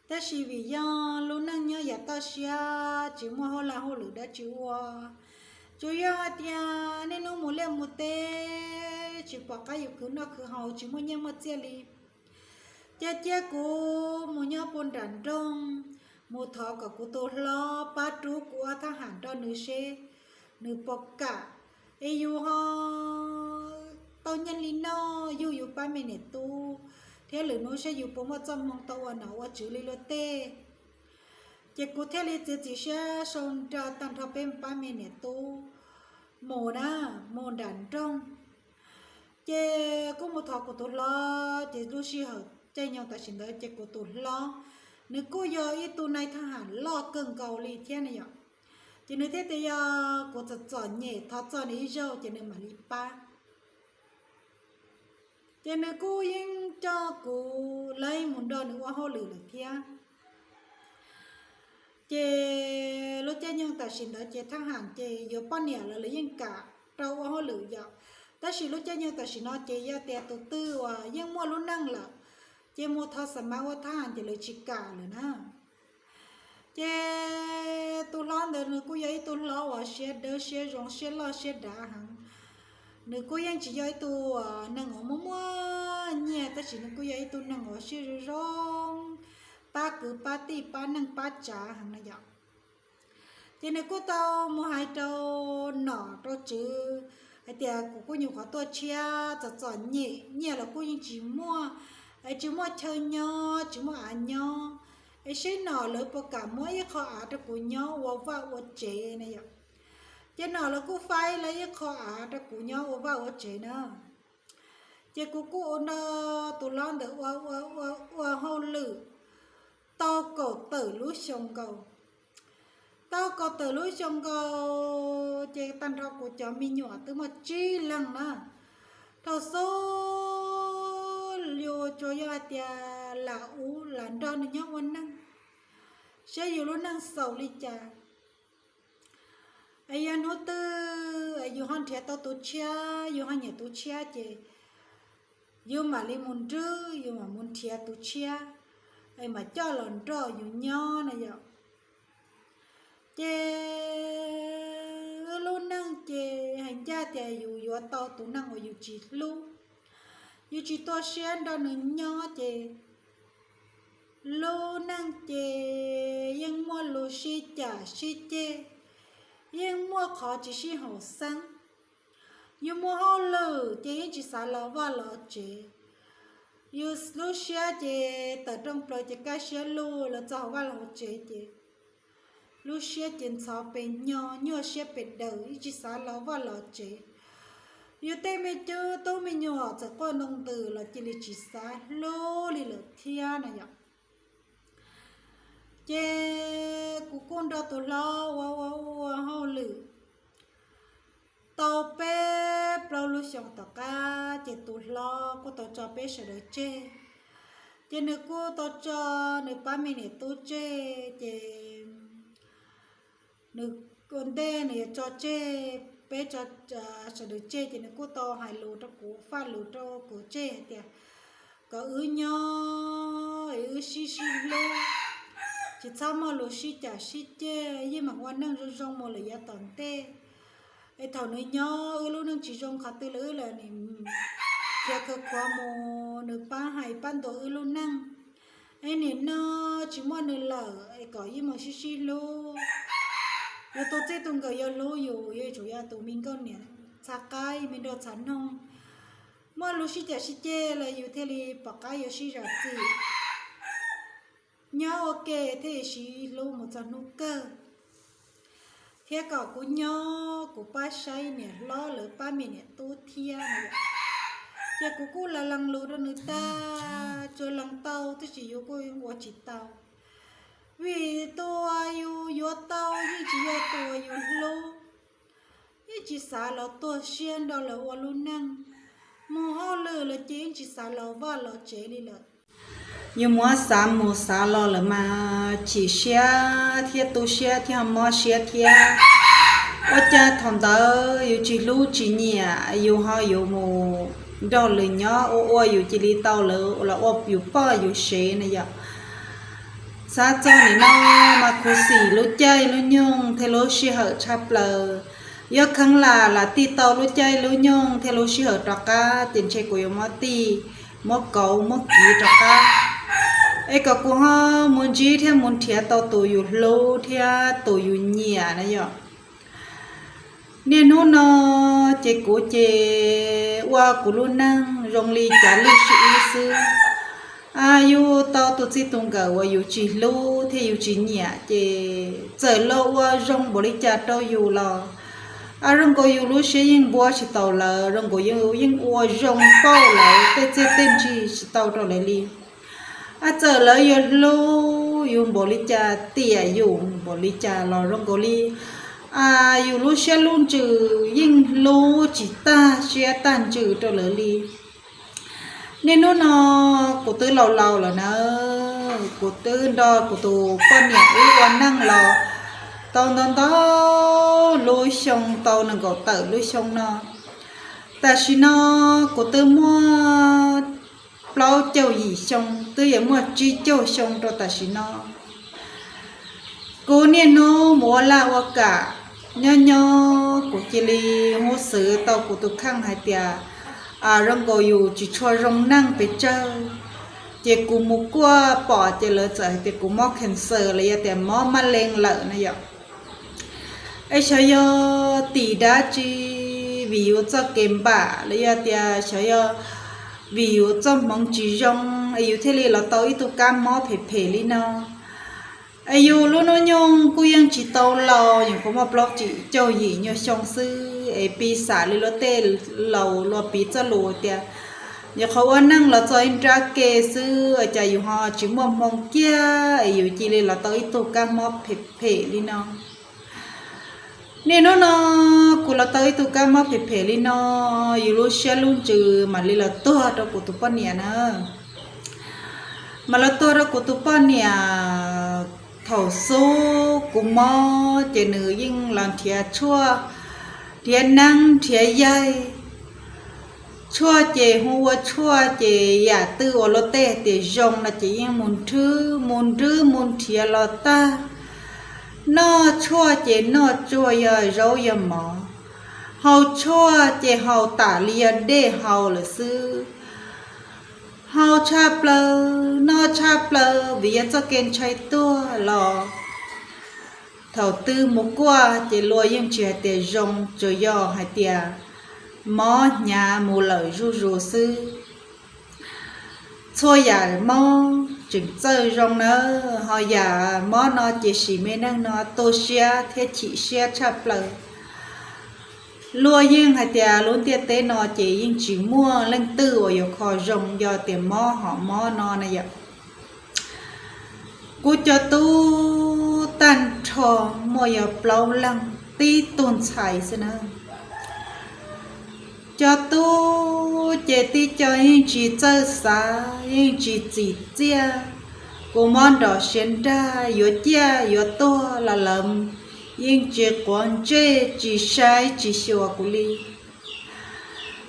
Tab sis vim yog lub neej nyob yav toj siab tsis muaj hauj lwm hauj lwm dab tsi ua, tsuas yog hais tias niaj hnub mus liaj mus teb, tsis pom qab yus khwv noj khwv haus, tsis muaj nyiaj muaj txiaj li. Ces cia kuv mus nyob puag nram nroog, mus thov kom kuv tus hlob pab rub kuv ua thab ham nrog nws seb nws puas kam, es yus ho tau nyiaj li noj yug yus pab me niam tub, thiab lwm hnub seb yus puas muaj txoj hmoo tau ua nom ua tswv li luag tej. Ces kuv thiaj li txiav txim siab sau nra tag nrho peb pab me niam tub mus na, mus nram nroog. Ces kuj mus thov kuv tus hlob, ces lub sij hawm caij nyoog tam sim ntawd ces kuv tus hlob nws kuj yog ib tug nais thab ham loj kawg nkaus li thiab na yom. Ces nws thiaj tias yog kuv txom txom nyem thov txog nws ib zaug ces nws mam li pab. Ces nws kuj yeej coj kuv lawv mus nrog nws ua hauj lwm lawm thiab. Ces lub caij nyoog tam sim ntawd ces thab ham ces yuav poj niam los lawv yeej kam rau ua hauj lwm yom. Tab sis lub caij nyoog tam sim no ces yog tias tus twg uas yeej muaj lub neej lawm, ces mus thov xa mav ua thab ham ces lawv tsis kam lawm na. Ces tus hlob ntawd nws kuj yog ib tug hlob uas siab dawb siab zoo siab loj siab dav heev. Nws kuj yeej tsis yog ib tug neeg uas muaj muaj nyiaj, tab sis nws kuj yog ib tug neeg uas siab zoo zoo, pab kwv pab tij pab neej pab tsav heev na yom. Ces nws kuj tau mus hais rau nom rau tswv hais tias kuv kuj nyuam qhuav tuaj tshiab txom txom nyem, nyiaj los kuj yeej tsis muaj, es tsis muaj chaw nyob tsis muaj av nyob, es seb nom lawv puas kam muab ib qho av rau kuv nyob ua vaj ua tsev na yom. Ces nom lawv kuj faib lawv ib qho av rau kuv nyob ua vaj ua tsev na. Ces kuv kuj ua nrog tus hlob ntawd ua ua ua hauj lwm tau kaum tawm lub xyoo nkaus. Tau kaum tawm lub xyoo nkaus ces tag nrho kuv cov me nyuam twb muaj tsib leeg na. Thaum xub yus tsuas yog hais tias lam ua lam nrog nws nyob ua neej, saib yus lub neej xaus li cas. Es yog hnub twg yus ho nrhiav tau tus tshiab, yus ho nyiam tus tshiab ces yus mam li mus nrwb, yus mam mus nrhiav tus tshiab, es mam coj los nrog yus nyob na yom. Ces wb lub neej ces hais ncaj tias yus yuav tau tus neeg uas yus tsis hlub, yus tsis tu siab nrog nws nyob ces lub neej ces yeej muaj lus sib cav sib ceg, yeej muaj qhov tsis sib haum xeeb. Yus muaj hauj lwm ces yeej tsis xav los vaj los tsev. Yus lub siab ces tawm rooj plaws ces kaj siab lug, los txog hauv vaj los hauv tsev ces lub siab ces ntxhov pes nyog, nyuaj siab pes daws, yeej tsis xav los vaj los tsev. Yus tej me tub me nyuam txawm quaj ntoo ntws los cia li tsis xav hlub li lawm thiab na yom. Ces kuv kuj nrog tus hlob ua ua ua hauj lwm tau peb plaub lub xyoos tom qab ces tus hlob kuj tau tso peb sawv daws tseg. Ces nws kuj tau tso nws pab me niam tub tseg, ces nws ua ntej nws yuav tso tseg peb sawv daws tseg ces nws kuj tau hais lus rau kuv, faj lus rau kuv tseg hais tias kom wb nyob es wb sib sib hlub, tsis txhob muaj lus sib cav sib ceg, yeej meem ua neej zoo zoo mus lawm yav tom ntej. Es thaum nws nyob wb lub neej tsis zoo qhov twg los wb lam nim khiav khawv khuav mus, nws pab hais pab ntuas wb lub neej. Es nim no tsis muaj nws lawm es kom yeej meem sib sib hlub. Yus tus txij tus nkawm yuav hlub yus yuav tsum yog tus me nkauj niam txha qaib me nraug txha noog, muaj lus sib cav sib ceg los yus thiaj li pom qab yuav sib zam txim, nyob ua ke thiaj li sib hlub mus txog hnub kawg. Thiab kom kuv nyob kuv pab saib niam hlob lawv pab me niam tub thiab no. Ces kuv kuj lam lees lus rau nws tag, tsuas lees tau tab sis yus kuj ua tsis tau. Vim tus uas yus yuav tau yeej tsis yog tus uas yus hlub, yeej tsis xav los tuag siab nrog lawv ua lub neej, mus hauj lwm los ces yeej tsis xav los vaj los tsev li lawm. Yus muab xav mus xav los lawm mas chim siab thiab tu siab thiab ho mob siab thiab. Ua cas thaum ntawd yus tsis hlub tsis nyiam, yus ho yuav mus nrog lwm nyob ua ua yus cia li tau lawv los ua yus poj yus sev na yom. Xav txog nim no mas khuv xim lub caij lub nyoog thiab lub sij hawm tshaj plaws. Yuav kheev lam lam tig tau lub caij lub nyoog thiab lub sij hawm rov qab ces ntshe kuv yuav muab tig, muab kauv muab kiv rov qab, es kom kuv ho mus ntsib thiab mus nrhiav tau tus yus hlub thiab tus yus nyiam na yom. Niaj hnub no ces kuv ces ua kuv lub neej zoo li cav lwj sib ib xwb. Yus tau tus txij tus nkawm uas yus tsis hlub thiab yus tsis nyiam ces txawm luag ua zoo npaum li cas rau yus los, a zoo nkaus yus lub siab yeej npuab tsis tau lawv, zoo nkaus yeej ua zoo pauj lawv tej txiaj tej ntsig tsis tau rau lawv li. A txawm lawv yuav hlub yus npaum li cas, tiam yus npaum li cas los zoo nkaus li yus lub siab lub ntsws yeej hlub tsis tag siab tag ntsws rau lawv li. Niaj hnub no kuv twb laus laus lawm na, kuv twb nrog kuv tus poj niam wb ua neej los tau ntau ntau lub xyoo, tau nees nkaum tawm lub xyoo no. Tam sim no kuv twb muaj plaub caug yim xyoo, twb yuav muaj tsib caug xyoo rau tam sim no. Kuv niaj hnub mus ua laj ua kam, nyob nyob kuv cia li hnov xwb tau kuv tus kheej hais tias zoo nkaus yus tsis tshua zoo neej pes tsawg, ces kuv mus kuaj pom ces lawv txawm hais tias kuv mob cancer los yog tias mob mab leej lawm na yom. Es xyov yog tim dab tsi, vim yus txoj kev npam los yog tias xyov yog vim yus txoj hmoov tsis zoo es yus thiaj li los tau ib tug kab mob phem phem li no. Es yus lub hnub nyoog kuj yeej tsis tau laus, nyuam qhuav muaj plaub caug yim nyuag xyoo xwb es piv xam li luag tej laus luag piv txoj lus tias nyuam qhuav ua neej los txog ib nrab ke xwb es cas yus ho tsis muaj hmoo kiag es yus cia li los tau ib tug kab mob phem phem li no. Niaj hnub no kuv los tau ib tug kab mob phem phem li no, yus lub siab lub ntsws mam li los tuag rau kuv tus poj niam na. Mas los tuag rau kuv tus poj niam, thaum xub kuv mob ces nws yeej los nrhiav tshuaj, nrhiav neeb nrhiav yaig. Tshuaj ces hu ua tshuaj ces yam twg uas luag tej hais tias zoo no ces yeej mus nrhw, mus nrhw mus nrhiav los tag. Noj tshuaj ces noj tsuag yog zaub yog mov, haus tshuaj ces haus tas li yog dej haus lawm xwb. Haus tshaj plaws noj tshaj plaws vim yog txoj kev ntshai tuag los thaum twg mus kuaj ces luag yeej tsis hais tias zoo, tsuas yog hais tias mob hnyav mus lawm zuj zus xwb. Txhua yam mob tseem txawj zoo nawb, ho yam mob no ces sim me neej no tu siab thiab chim siab tshaj plaws. Luag yeej hais tias lub ntiaj teb no ces yeej tsis muaj leej twg uas yuav kho zoo yog tias mob hom mob no na yom. Kuv cov tub tag nrho muaj yog plaub leeg, tib tug ntxhais xwb na. Cov tub ces tib co yeej tsis txawj xav, yeej tsis txim txiaj. Kuv mob nrom siav nrag, yuav ciaj yuav tuag los lawv yeej tsis quav ntsej, tsis saib tsis xyuas kuv li.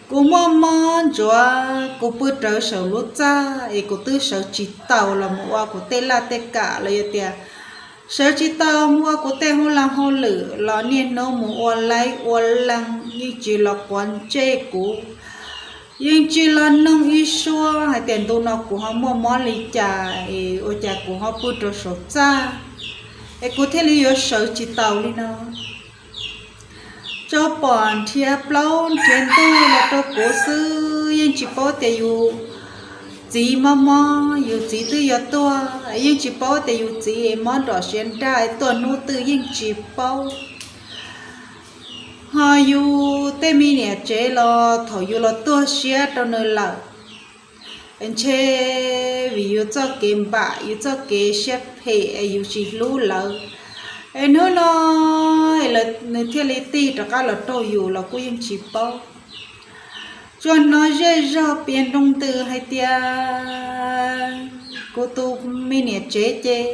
Kuv muaj mob ntsuav, kuv pw rawv saum lub txaj es kuv twb sawv tsis taus los mus ua kuv tej laj tej kam los yog tias sawv tsis taus mus ua kuv tej hauj lwm hauj lwm los niaj hnub mus ua laib ua lees, yeej tsis los quav ntsej kuv, yeej tsis los noog ib suab hais tias ntu no kuv ho muaj mob li cas es ua cas kuv ho pw rau saum txaj es kuv thiaj li yuav sawv tsis taus li no. Tso pom nrhiav plaub nrhiav ntug los rau kuv xwb, yeej tsis paub tias yus txiv mob mob, yus txiv twb yuav tuag, yeej tsis paub tias yus txiv mob nrom siav nrag tuaj hnub twg yeej tsis paub. Ho yus tej me niam tsev los thaum yus los tuag siab rau nws lawm, ntshe vim yus txoj kev npam, yus txoj kev siab phem es yus tsis hlub lawv, es hnub no es nws thiaj li tig rov qab los raug yus los kuj yeej tsis paub. Tsuas hnov zej zog piav nroo ntws hais tias kuv tus me niam tsev ces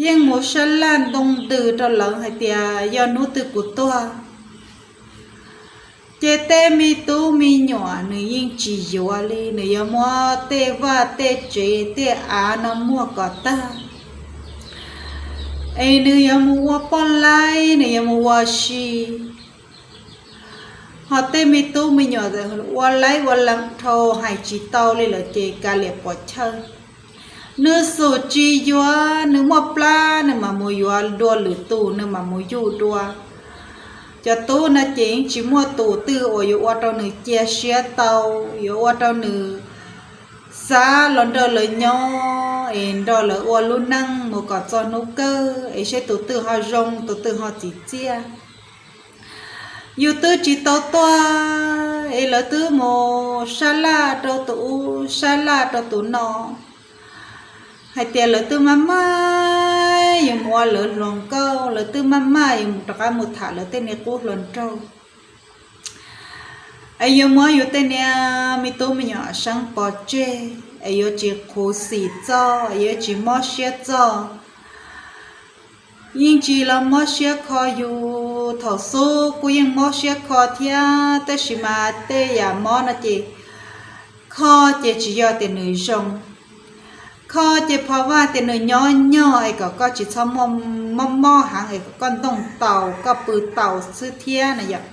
yeej mus sab laj ntoo ntws rau lawv hais tias yog hnub twg kuv tuag ces tej me tub me nyuam nws yeej tsis yuav li, nws yuav muab tej vaj tej tsev tej av no muag kom tag. es nws yuav mus ua poj laib, nws yuav mus ua si. Ho tej me tub me nyuam ua laib ua lees dhau hais tsis tau li lawm ces kav liam puas chawj. Nws xum tsis yuav, nws muaj plab nws mam mus yuav dua lwm tus, nws mam mus yug dua. Cov tub no ces yeej tsis muaj tus twg uas yuav ua rau nws cia siab tau, yuav ua rau nws xav los nrog lawv nyob es nrog lawv ua lub neej mus kom txog hnub kawg es seb tus twg ho zoo, tus twg ho txim txiaj. Yus twb tsis tau tuag es lawv twb mus sab laj rau tus ub, sab laj rau tus no, hais tias lawv twb maj maj yuav mus ua lawv hluas nkauj, lawv twb maj maj yuav mus rov qab mus tham lawv tej niag qub hluas nraug. Es yuav muab yus tej niag me tub me nyuam seeb pov tseg, es yuav tsis khuv xim txog, yuav tsis mob siab txog. Yeej tsis los mob siab kho yus, thaum xub kuj yeej mob siab kho thiab, tab sis mas tej yam mob no ces kho ces tsis yog tias nws zoo, kho ces phov vaj tias nws nyob nyog es kom koj tsis txhob mob mob heev es kom koj ntooj tau, koj pw tau xwb thiab na yom.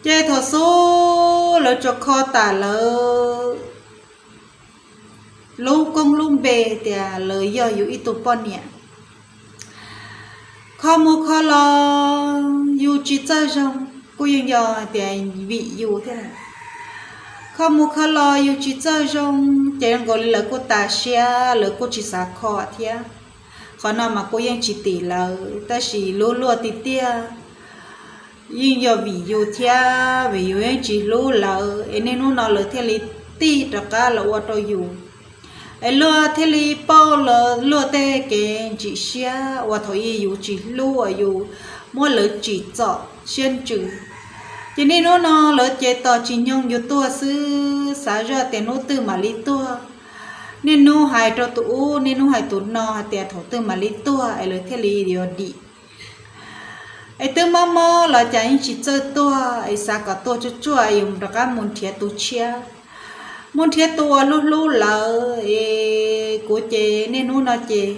Ces thaum xub lawv tsuas kho tas lawv lub koob lub npe tias lawv yog yus ib tug poj niam. Kho mus kho los yus tsis txawj zoo, kuj yeej yog tias vim yus thiab. Kho mus kho los yus tsis txawj zoo, ces zoo nkaus li lawv kuj tas siab, lawv kuj tsis xav kho thiab. Qhov no mas kuj yeej tsis tim lawv, tab sis lub luaj tiag tiag yeej yog vim yus thiab, vim yus yeej tsis hlub lawv es niaj hnub no lawv thiaj li tig rov qab los ua rau yus. Es luag thiaj li pauj luag tej kev ntsim siab uas thaum ub yus tsis hlub, uas yus muab lawv tsim txom siab ntsws. Ces niaj hnub no lawv ces tos tsis nyoog yus tuag xwb, xav zoj tias hnub twg mam li tuag. Niaj hnub hais rau tus ub, niaj hnub hais tus no hais tias thaum twg mam li tuag es lawv thiaj li yuav dim. Es twb mob mob los cas yeej tsis txawj tuag, es xav kom tuag tsuaj tsuaj es yus rov qab mus nrhiav tus tshiab, mus nrhiav tus uas hlub hlub lawv. Es kuv ces niaj hnub no ces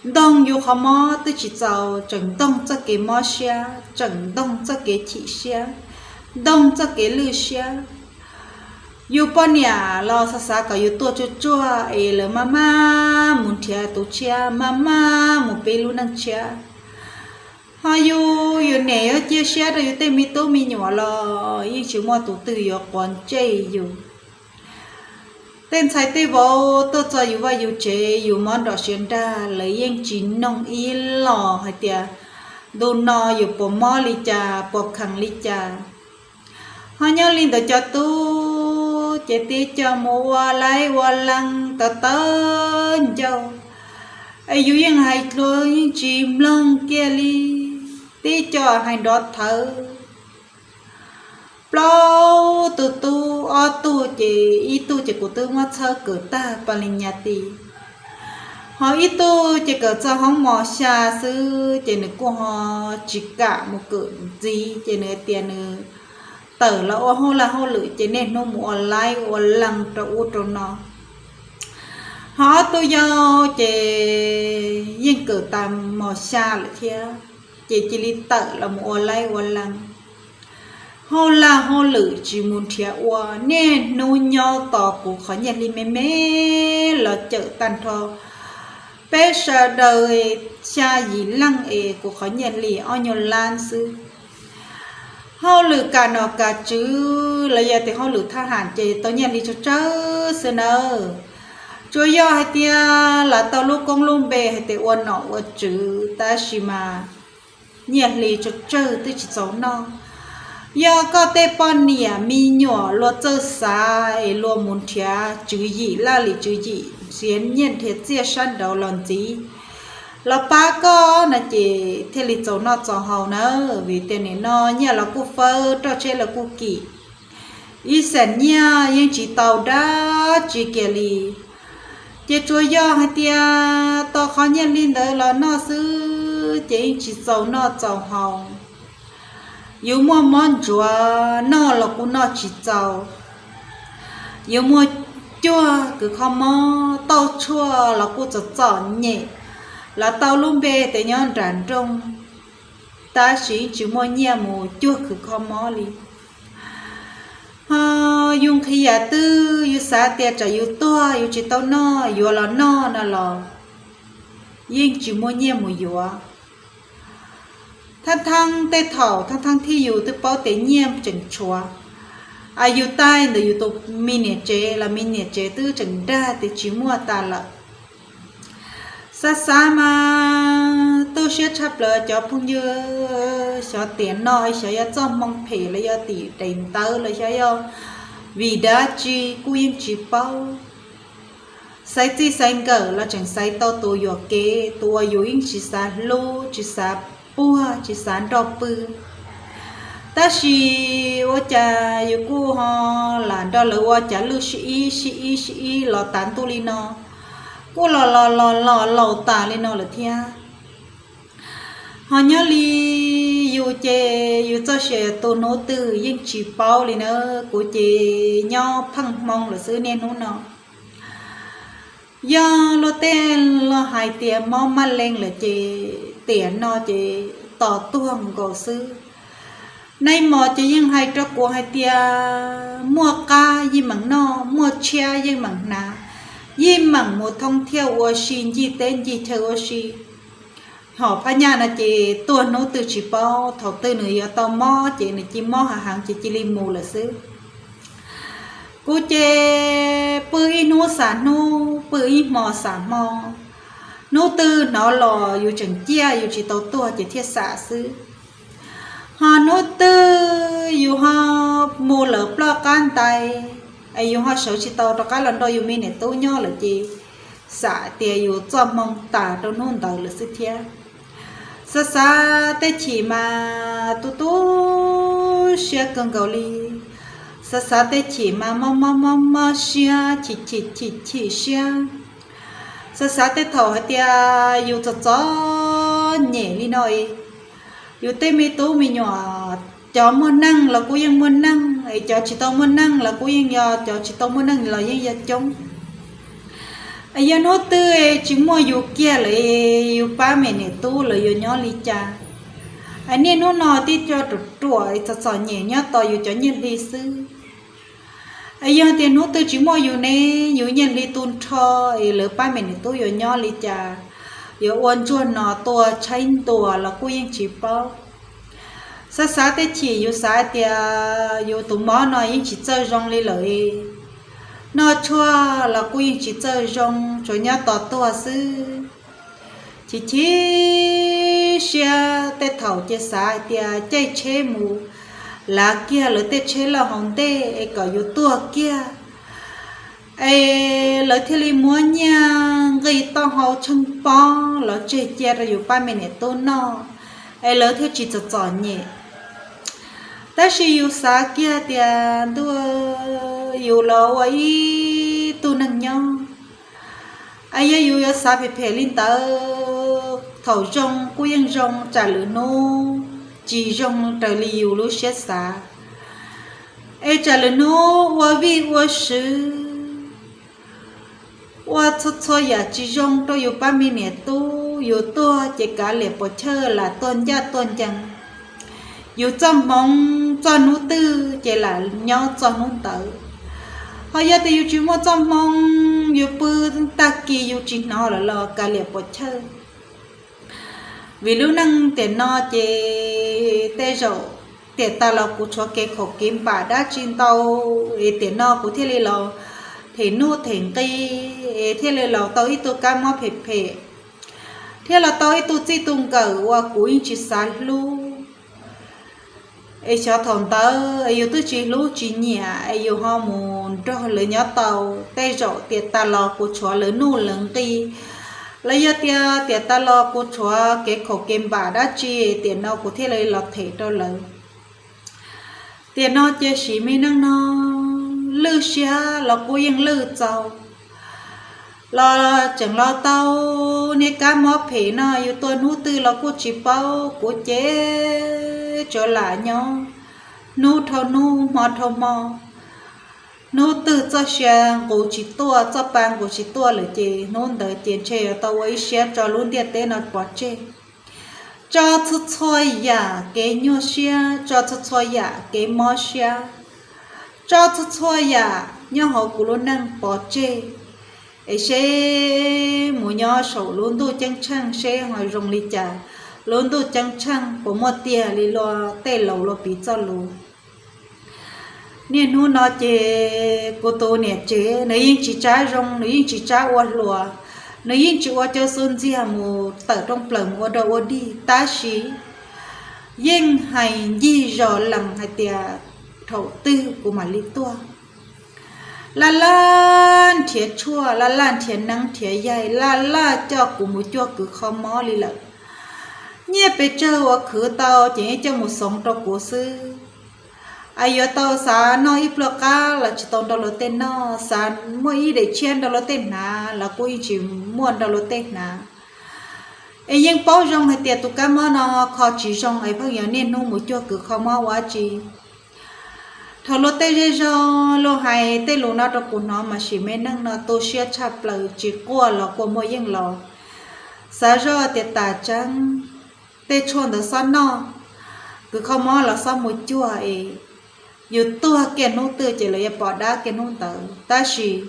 ntoog yus qhov mob twb tsis txaus, tseem ntoog txoj kev mob siab, tseem ntoog txoj kev chim siab, ntoog txoj kev lwj siab. Yus poj niam los xav xav kom yus tuag tsuaj tsuaj es lawv maj maj mus nrhiav tus tshiab, maj maj mus pib lub neej tshiab. Ho yus, yus niam yuav cia siab rau yus tej me tub me nyuam los yeej tsis muaj tus twg yuav quav ntsej yus. Tej ntxhais tej vauv tuaj txog yus vaj yus tsev, yus mob nrom siav nrag, lawv yeej tsis noog ib los hais tias ntu no yus puas mob li cas, puas kheev li cas. Ho nyob li ntawd cov tub ces tib co mus ua laib ua lees tawv tawv ncauj, es yus yeej hais dlua yeej tsis mloog kiag li. Tib co hais nrov thawv. Plaub tug tub, ob tug ces ib tug ces kuv twb muab txhawb kawm tag pa li nyas ti, ho ib tug ces kawm txog hoob mos xya xwb ces nws kuj ho tsis kam mus kawm ntxiv ces nws tias nws tawm los ua hauj laj hauj lwm ces niaj hnub mus ua laib ua lees rau ub rau no. Ho ob tug yau ces yeej kawm tas mos xya lawm thiab, ces cia li tawm los mus ua laib ua lees, hauj laj hauj lwm tsis mus nrhiav ua, niaj hnub nyob tos kuv qhov nyiaj hli me me los cawm tag nrho. Peb sawv daws xya yim leej es kuv qhov nyiaj hli ob nyuag lab xwb. Hauj lwm kam nom kam tswv los yog tias hauj lwm thab ham ces tau nyiaj hli tsawg tsawg xwb nawb. Tsuas yog hais tias lam tau lub koob lub npe hais tias ua nom ua tswv tab sis mas nyiaj hli tsawg tsawg twb tsis txaus noj. Yog koj tej poj niam me nyuam luag txawj xav es luag mus nrhiav tswv yim laj lim tswv yim nrhiav nyiaj nrhiav txiaj sab nraud los ntxiv, los pab koj no ces thiaj li txaus noj txaus haus nawb. Vim tias nim no nyiaj los kuj fawb, roj tsheb los kuj kim, ib xam nyiaj yeej tsis tau dab tsi kiag li. Ces tsuas yog hais tias tau qhov nyiaj li ntawd los noj xwb ces yeej tsis txaus noj txaus haus. Yuav muaj mob ntsuav noj los kuj noj tsis txaus. Yuav muaj cuag kws kho mob, tauj tshuaj los kuj txom txom nyem, los tau lub npe tias nyob nram nroog, tab sis yeej tsis muaj nyiaj mus cuag kws kho mob li. Ho yus nqhis yam twg yus xav tias tsam yus tuag yus tsis tau noj, yuav los noj no los yeej tsis muaj nyiaj mus yuav. Thaab thaab tej thaum thaab thaab thib yus twb paub tias nyiaj tseem tshuav, yus taij ntawm yus tus me niam tsev los me niam tsev twb tseem dag tias tsis muaj tas lawm. Xav xav mas tu siab tshaj plaws cov phooj ywg, xyov tiam no xyov yuav txoj hmoo phem los yog tim daim ntawv los xyov yog vim dab tsi kuj yeej tsis paub. Xaiv txij xaiv nkawm los tseem xaiv tau tus yuam kev, tus uas yus yeej tsis xav hlub, tsis xav puag, tsis xav nrog pw. Tab sis ua cas yus kuj ho lam nrog lawv ua cav lwj sib ib sib ib sib ib los tas ntuj li no, kuj los los los los laus tas li no lawm thiab. Ho nyob li yus ces yus txoj sia tu hnub twg yeej tsis paub li na. Kuv ces nyob pheej hmoo lawm xwb niaj hnub no. Yog luag tej los hais tias mob maj leej lawm ces tiam no ces tos tuag nkaus xwb. Nais mos ces yeej hais rau kuv hais tias muaj qab yeej meem noj, muaj tshiab yeej meem hnav, yeej meem mus thoob thiaj ua si ncig teb ncig chaw ua si. Hom phab nyaj no ces tuag hnub twg tsis paub, thaum twg nws yuav tau mob ces nws cia mob hav heev ces cia li mus lawm xwb. Kuv ces pw ib hnub xam hnub, pw ib hmo xam hmo. Hnub twg hnov los yus tseem ciaj yus tsis tau tuag ces thiaj xam xwb. Ho hnub twg yus ho mus lawm ploj qab ntais, es yus ho sawv tsis tau rov qab los nrog yus me niam tub nyob lawm ces xam tias yus txoj hmoo tas rau hnub ntawd lawm xwb thiab. Xav xav tej chim mas tu tu siab kawg nkaus li. Xav xav tej chim mas mob mob mob mob siab, chim chim chim chim siab. Xav xav tej thaum hais tias yus txom txom nyem li no, yus tej me tub me nyuam, cov muaj neej los kuj yeej muaj neej, es cov tsis tau muaj neej los kuj yeej yog, cov tsis tau muaj neej los yeej yog coob. Yog hnub twg tsis muaj yus kiag lawm, yus pab me niam tub lawv yuav nyob li cas? Niaj hnub no tib co ruam ruam txom txom nyem nyob tos yus cov nyiaj hli xwb. Yog tias hnub twg tsis muaj yus ne, yus nyiaj hli tu nrho, es lawv pab me niam tub yuav nyob li cas? Yuav ua ntsuag no tua tshaib ntua los kuj yeej tsis paub. Xav xav tej chim yus xav tias yus tus mob no yeej tsis txawj zoo li lawm, noj tshuaj los kuj yeej tsis txawj zoo, tsuas nyob tos tuag xwb. Chim chim siab tej thaum ces xav hais tias caij tsheb mus lav kiag lawv tej tsheb loj hauv ntej es kom yus tuag kiag, es lawv thiaj li muab nyiaj nqi taub hau tsheej pob los tseg cia rau yus pab me niam tub noj, es lawv thiaj tsis txom txom nyem. Tab sis yus xav kiag tias ntuj, yus los ua ib tug neeg nyob, es yog yus yuav xav phem phem li ntawd, thaum zoo kuj yeej zoo, tsam lwm hnub tsis zoo raws li yus lub siab xav, es tsam lwm hnub ua vij ua sw, ua txhua txhua yam tsis zoo rau yus pab me niam tub, yus tuag ces kav liam puas chawj lam tuag ncaj tuag ncees. Yus txoj hmoov txog hnub twg ces lam nyob txog hnub ntawd. Ho yog tias yus tsis muaj txoj hmoov, yus pw tag kis yus tsis hnov lawm los kav liam puas chawj. Vim lub neej tiam no ces tej zaum tiam tas los kuv tshuav kev khaum kev npam dab tsi ntau, es tiam no kuv thiaj li los them nuj them nqi, es thiaj li los tau ib tug kab mob phem phem, thiaj los tau ib tug txij tug nkawm uas kuv yeej tsis xav hlub. Es xyov thaum ntawd es yus twb tsis hlub tsis nyiam es yus ho mus nrog lawv nyob tau, tej zaum tiam tas los kuv tshuav lawv nuj lawv nqi, los yog tias tiam tas los kuv tshuav kev khaum kev npam dab tsi, tiam no kuv thiaj li los them rau lawv. Tiam no cia siv me neej no, lwj siab los kuj yeej lwj txaus, los tseem los tau niag kab mob phem no, yus tuag hnub twg los kuj tsis paub, kuv ces tsuas lam nyob hnub dhau hnub hmo dhau hmo. Hnub twg txoj sia nqus tsis tuaj, txoj pa nqus tsis tuaj lawm ces hnub ntawd ces ntshe yuav tau ua ib siab tso lub ntiaj teb no pov tseg. Tso txhua txhua yam kev nyuaj siab, tso txhua txhua yam kev mob siab, tso txhua txhua yam nyob hauv kuv lub neej pov tseg, es seb mus nyob saum lub ntuj ceeb tsheej seb ho zoo li cas, lub ntuj ceeb tsheej puas muaj tiag li luag tej laus luag piv txoj lus. Niaj hnub no ces kuv tus niam tsev nws yeej tsis txawj zoo, nws yeej tsis txawj ua hluas, nws yeej tsis ua cov xub ntxiag mus tawm rooj plaws mus ua dog ua dig, tab sis yeej hais ncig zos lees hais tias thaum twg kuv mam li tuaj. Laj laj nrhiav tshuaj, laj laj nrhiav neeb nrhiav yaig, laj laj coj kuv mus cuag kws kho mob li lawm. Nyiaj pes tsawg uas khwv tau ces yeej coj mus xoov rau kuv xwb. Es yuav tau xav noj ib pluag qab los tsis tau nrog luag tej noj, xav muaj ib daim tshiab nrog luag tej hnav los kuj yeej tsis muaj nrog luag tej hnav. Es yeej paub zoo hais tias tus kab mob no kho tsis zoo es pheej yuav niaj hnub mus cuag kws kho mob ua dab tsi. Thaum luag tej zej zog luag hais tej lus no rau kuv hnov mas sim me neej no tu siab tshaj plaws, tsis quaj los kua muag yeej los. Xav zoj tias tas tseeb, tej tshuaj ntawd xob noj, kws kho mob los xob mus cuag es yus tuag kiag hnub twg ces lawv yuav pom dab kiag hnub ntawd. Tab sis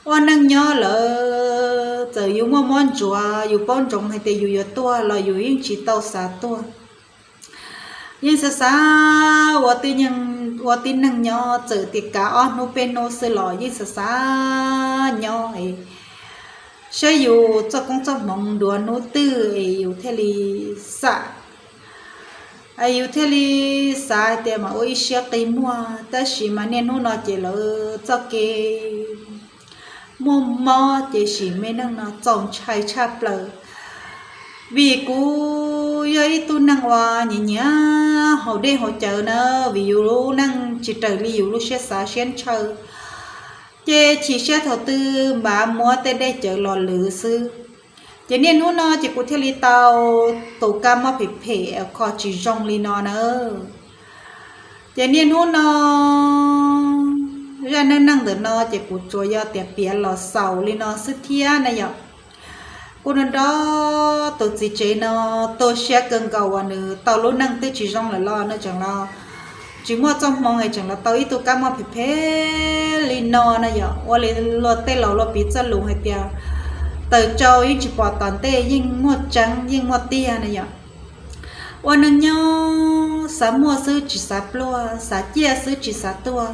ua neej nyob lawm txawm yus muaj mob ntsuav, yus paub ntsoov hais tias yus yuav tuag los yus yeej tsis tau xav tuag. Yeej xav xav ua tib neeg nyob, txawm tias kav ob hnub peb hnub xwb los yeej xav xav nyob es saib yus txoj koob txoj hmoov nruav hnub twg es yus thiaj li xam, yus thiaj li xav hais tias mam ua ib siab qi muag. Tab sis mas niaj hnub no ces lawv txoj kev muaj mob ces sim me neej no txaus ntshai tshaj plaws. Vim kuv yog ib tug neeg uas nyiam nyiam haus dej haus cawv na, vim yus lub neej tsis raws li yus lub siab xav siab ntshaw, ces chim siab thaum twg mas muab tej dej cawv los lwv xwb. Ces niaj hnub no ces kuv thiaj li tau tus kab mob phem phem kho tsis zoo li no na. Ces niaj hnub no zaj neej neeg ntawm no ces kuv tsuas yog tias piav los xaus li no xwb thiab na yom. Kuv nrog nrog tus txiv tsev no tu siab kawg nkaus uas nws tau lub neej twb tsis zoo lawm los nws tseem los tsis muaj txoj hmoo es tseem los tau ib tug kab mob phem phem li no na yom. Ua li luag tej laus luag piv txoj lus hais tias taws tsau yeej tsis pom tom ntej, yeej muaj tseeb yeej muaj tiag na yom. Ua neej nyob xav muaj xwb tsis xav pluag, xav ciaj xwb tsis xav tuag.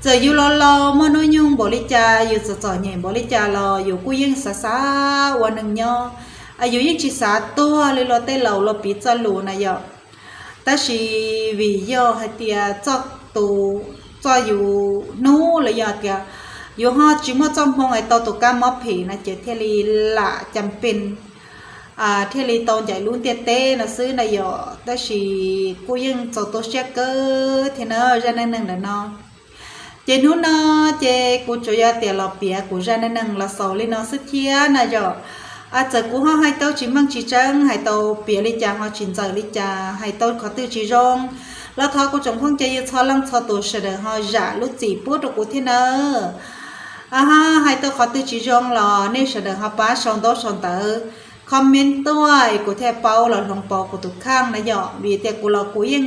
Txawm yus los laus muaj hnub nyoog npaum li cas, yus txom txom nyem npaum li cas los yus kuj yeej xav xav ua neej nyob, yus yeej tsis xav tuag li luag tej laus luag piv txoj lus na yom. Tab sis vim yog hais tias txoj tus, txoj yus hnub los yog tias yus ho tsis muaj txoj hmoo es tau tus kab mob phem no ces thiaj li lam cas pes thiaj li tau ncaim lub ntiaj teb no xwb na yom. Tab sis kuj yeej txaus tu siab kawg thiab na zaj neej neeg ntawm no. Ces hnub no ces kuv tsuas yog tias los piav kuv zaj neej neeg los xaus li no xwb thiab na yom. Txawm kuv ho hais tau tsis meej tsis tseeb, hais tau piav li cas ho tsis ntxaws li cas, hais tau qhov twg tsis zoo los thov kuv tsoom phooj cov ywg txhua leej txhua tus sawv daws ho zam lub txim pub rau kuv thiab nawb. Hais tau qhov twg tsis zoo los nej sawv daws ho pab sau ntaub sau ntawv comment tuaj es kuv thiaj paub los hloov pauv kuv tus kheej na yom. Vim tias kuv los kuv yeej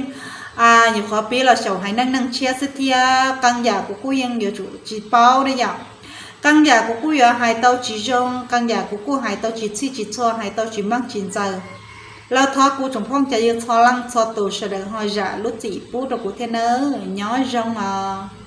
nyuam qhuav pib los xyaum haiv neej neeg tshiab xwb thiab, qee yam kuv kuj yeej yuav tsum tsis paub na yom. Qee yam kuv kuj yuav hais tau tsis zoo, qee yam kuv kuj hais tau tsis txhij tsis txhua, hais tau tsis meej tsis ntxaws los thov kuv tsoom phooj cov ywg txhua leej txhua tus sawv daws ho zam lub txim pub rau kuv thiab nawb. Nyob zoo os.